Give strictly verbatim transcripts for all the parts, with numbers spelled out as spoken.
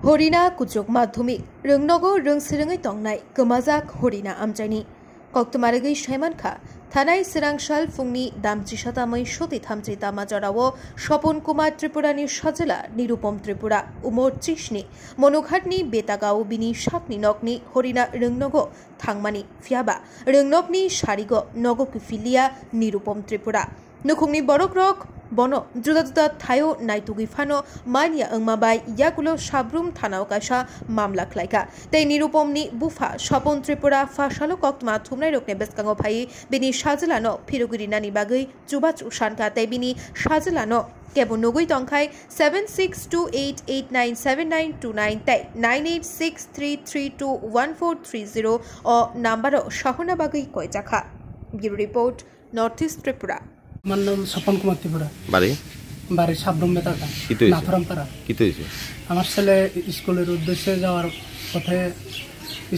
Horina Kuchuk Madhyamik, rwngnogo rwngsirwngwi tongnai kwmajak Horina amchaini. Koktwma rwgwi saimankha, thanai swrangsa phungni damchisa tamwi soti thamchi tama jorao Sopon Kumar Tripurani sajwla Nirupom Tripura, umor chisni, Monoghatni Betagao bini sakni nokni Horina rwngnogo thangmani, phiyaba rwngnokni sarigo nogo kiphilliya Nirupom Tripura. Nukhungni borokrok bono juda juda thaio naitugwi phano manya wngma bai yagulo Sabrum thanao kaisa mamla khlaikha. Tei Nirupomni bupha Sopon Tripura phasalo koktwma thumnairokni bwskango phaiwi bini sajwlano phirogwi rinani bagwi chubachu sankha tei bini sajwlano kebo nugwi tongkhai seven six two eight eight nine seven nine two nine tei nine eight six three three two one four three zero o nambaro sahorna bagwi koijakha. Bureau Report, North East Tripura. আমার নাম স্বপন কুমার ত্রিপুরা। বাড়ি? বাড়ি সাবরুম বেতাকা, কি তো হয়েছে? নাথুরাম পাড়া। কি তো হয়েছে? আমার ছেলে স্কুলের উদ্দেশ্যে যাওয়ার পথে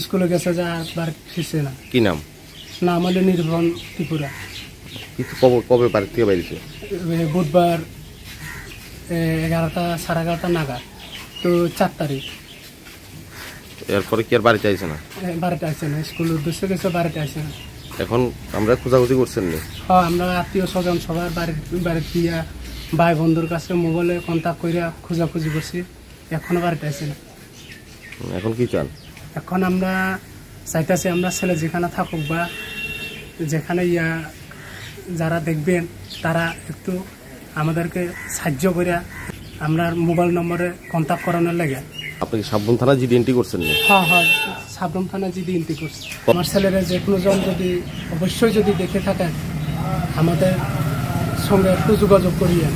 স্কুলে গেছে, যা আর বাড়ি ফিরছে না। কি নাম? নাম হলো নির্বাণ ত্রিপুরা। কি তো কবে, কবে বাড়ি থেকে বাইরেছে? এ, বুধবার, এ, এগারোটা, সাড়ে এগারোটা নাগাদ, তো চার তারিখ। এরপরে কি আর বাড়িতে আইছে না? এ, বাড়িতে আইছে না, স্কুলের উদ্দেশ্যে গেছে, বাড়িতে আইছে না। এখন আমরা খোঁজাখুঁজি করছেন নি? হ্যাঁ, আমরা আত্মীয় স্বজন সবার বাড়ির, বাড়ির দিয়া ভাই বন্ধুর কাছে মোবাইলে কন্ট্যাক্ট করিয়া খোঁজাখুঁজি করছি, এখনো বাড়িতে আইছে না। এখন কি চান? এখন আমরা চাইতাছি আমরা ছেলে যেখানে থাকুক বা যেখানে ইয়া যারা দেখবেন তারা একটু আমাদেরকে সাহায্য করে আমরা মোবাইল নম্বরে কন্ট্যাক্ট করানোর লাগে। আপনি কি সাবরুম থানা জিডি এন্ট্রি করছেন নি? হ্যাঁ, হ্যাঁ, সাবরুম থানা জিডি এন্ট্রি করছি। আমার ছেলেরা যে কোনো জন যদি অবশ্যই যদি দেখে থাকেন, আমাদের সঙ্গে একটু যোগাযোগ করিয়েন।